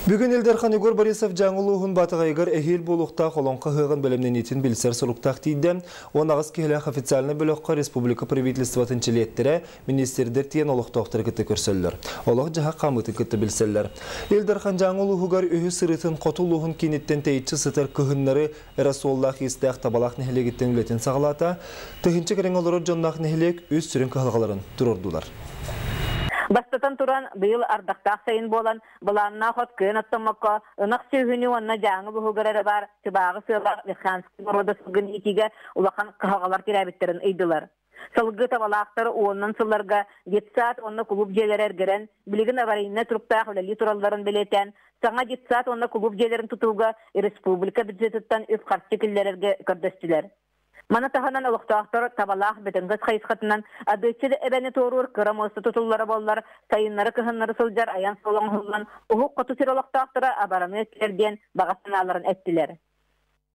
Бүгүн Ил Дархан Егор Борисов Дьааҥы улууһун Баатаҕайыгар эһиил буолуохтаах Олоҥхо ыһыаҕын бэлэмнэниитин билсэр соруктаах тиийдэ. 18 киһилээх официальнай бөлөххө республика правительствотын чилиэттэрэ, министрдэр тиийэн олохтоохтору кытта көрсөллөр. Олох-дьаһах хаамыытын кытта билсэллэр. Ил Дархан Дьааҥы улууһугар үһүс сырыытын хоту улууһун кииниттэн тэйиччи сытар кыһыннары эрэ суоллаах-иистээх Табалаах нэһилиэгиттэн үлэтин саҕалаата. Тыһыынча кэриҥэ олорор дьонноох нэһилиэк үс сүрүн кыһалҕаларын туруордулар. Бастатан туран, быйыл ардахтаах сайын буолан, былааннаах от кыайан оттоммокко, ынах сүөһүнү уонна Дьааҥы буһугар эрэ баар сыбааҕы сыалаах Механский боруода сылгын иитиигэ улахан кыһалҕалар тирээбиттэрин ыйдылар. Сылгы табалаахтар уонунан сылларга детсад уонна кулууп дьиэлэрэ эргэрэн, билигин аварийнай туруктаах үлэлии туралларын бэлиэтээн, саҥа детсад уонна кулууп дьиэлэрин тутууга республика бюджетыттан үп-харчы киллэрэргэ көрдөстүлэр. Маны таһынан олохтоохтор Табалаах Бөтөҥкөс хайысхатынан Адыаччы эбэни туоруур кыра муоста тутуллара буоллар, сайыннары-кыһыннары сылдьар айан суола оҥоһуллан, уһук хоту сир олохтоохторо абараныа кэлэр диэн баҕа санааларын эттилэр.